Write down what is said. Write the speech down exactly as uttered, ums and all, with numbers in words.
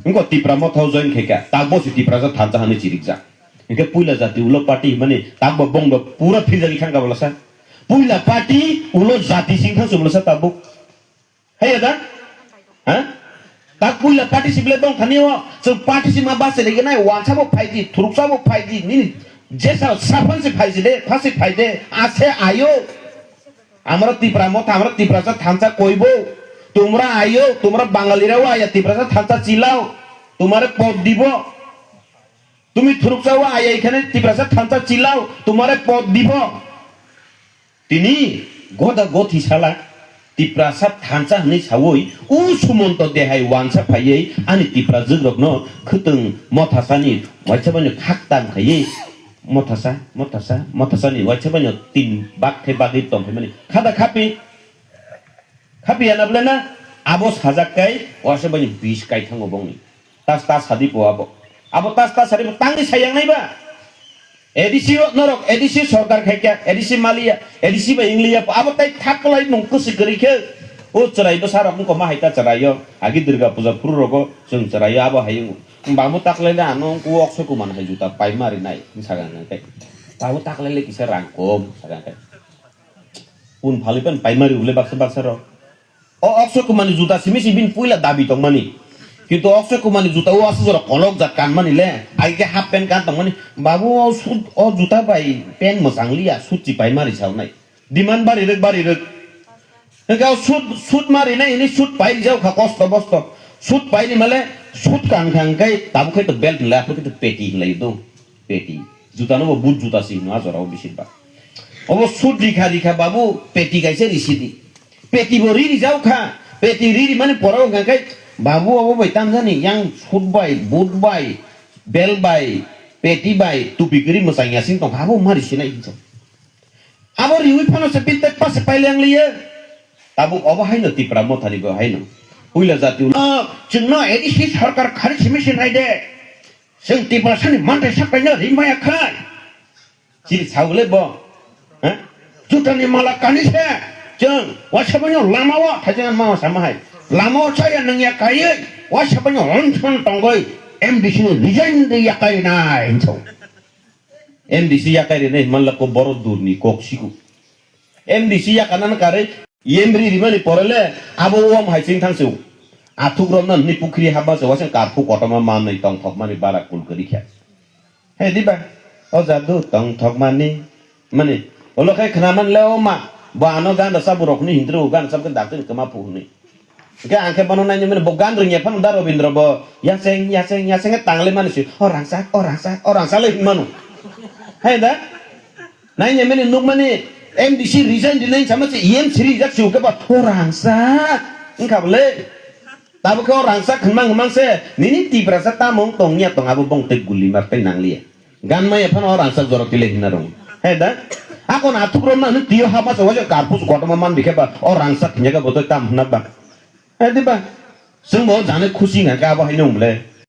Wngkha Tipra Motha o join khaikha, takbo se Tiprasa thansa hwnwi chirikjak. Hinkhe puila jati ulo party hwnmani takbo bongbo pura philjagwi thangkha bolasa. Puila party ulo jati sing thangsu bolasa tabuk. Haiya da? Ha? Tak puila party si bile dong thani o. Chwng party si ma base lagi nai, wansa bo phaidi, thuruksa bo phaidi, nini jesa sapan si phaisi de, phasi phaide, ase ayo. Amra Tipra Motha, amra Tiprasa thansa koibo. Tumra ayo, tumra Bangalirao aya Tiprasa thansa chilao. Tumare pod dibo. Tumi thuruksa o aya ikhane Tiprasa thansa chilao, tumare pod dibo. Tini goda gothi sala Tiprasa thansa hwnwi sawi u Sumonto dehai wansa phaiwi ani Tipra jwkrokno khwtwng Mothasani waisa baino khaktam khaiwi Mothasa, Mothasa, Mothasani waisa baino tin bak khe bagwi tong phaimani khada khapi. Khapiya na bwle na? Abo sajak kai, waisa bani bis kai thango bongni. Tas tas sadi po abo. Abo tas tas sadi po tangni sayang nai ba? A D C o norok, A D C sorkar khaikya, A D C maliya, A D C bai ingliya po. Abo tai thak kolai mung kusi kwrwi khe. O chwrai bwsa rok wngkoma hai ta chwraio. Agi Durga puja phuru rogo chwng chwraio abo hai wngo. Babu taklai le ano wngkha o Akshay Kumar hai juta paima rinai. Sagang kai. Babu taklai le kisa rang kom, sagang kai. Pun phalipan paimari ule baksa baksa rok. O Akshay Kumar ni juta simi si bin puila dabi tongmani. Kintu Akshay Kumar ni juta o asuk jora kolok jat kanmani le. Ai ke half pant kan tongmani. Babu o sut o juta bai pant mwchang liya sut si paimari sawnai. Demand bari rwk bari rwk. Hingke o sut sut mari nai hini sut pai rijak kha kosto bosto. Sut pai ri male sut kan kha hingke tabuk khai to belt hinlai aphuru khai to peti hinlai do. Peti. Juta no bo boot juta si hino a jora o bisir ba. Obo sut rikha rikha babu peti kaisa risi di. Peti bo ri rijak kha. Peti ri ri mani pora wngkha khe babu obo bai tamjani yang sut bai, boot bai, belt bai, peti bai, tupi kwrwi mwchang ya sing tong kha abo ma risi nai hinsa. Abo riwi phano se bin tek pase pai leng liye. Tabuk obo haino Tipra Mothani bo haino. Puila jati ulo. Ah, chwngno A D C sarkar khari simi sinai de. Chwng Tiprasani manthai sakhaino rimaya khai. Chiri saule bo. Eh? Jutani mala kani se. Chwng waisa baino lama o thaijana mama sama hai. Lama o chaya nangya kaiye. Waisa baino onson tongoi. M D C ni resign de yakai na hinso. M D C yakai rene manla ko boro durni kok siku. M D C yakanana kare. Yemri rimani porele abo uam hai sing thangsu. Athuk romna ni pukhri haba se waseng karphu kotoma manwi tongthok mani bara kul kari khe. He diba? O jadu tongthok mani. Mani, olo khai khna man le o ma. Bo ano gan rasa burok ni hindru gan sab ke dakte kema phu ni. Ke angke bono nai ni mani bo gan ring ya phano da Robindra bo. Yaseng, yaseng, yaseng tangle mani si. O rangsa, o rangsa, o rangsa le manu. He da? Nainai mani nukmani M D C resign rinai sama se E M C rijak si uke ba o rangsa wngkha bole. Tabuk khe o rangsa khwmang khwmang se nini Tiprasa tamo wng tong ya tong abo bong tei guli mar tei nang liya. Gan maya phano o rangsa jora tile hina rong. He da? Ako na thuk rom na ni tiyo hama se wajo karpus kotoma man dikhe ba o rangsa khinya khe bo tei tam hna ba. He di ba? Chwng bo jane khusi wngkha khe abo haino wng bole.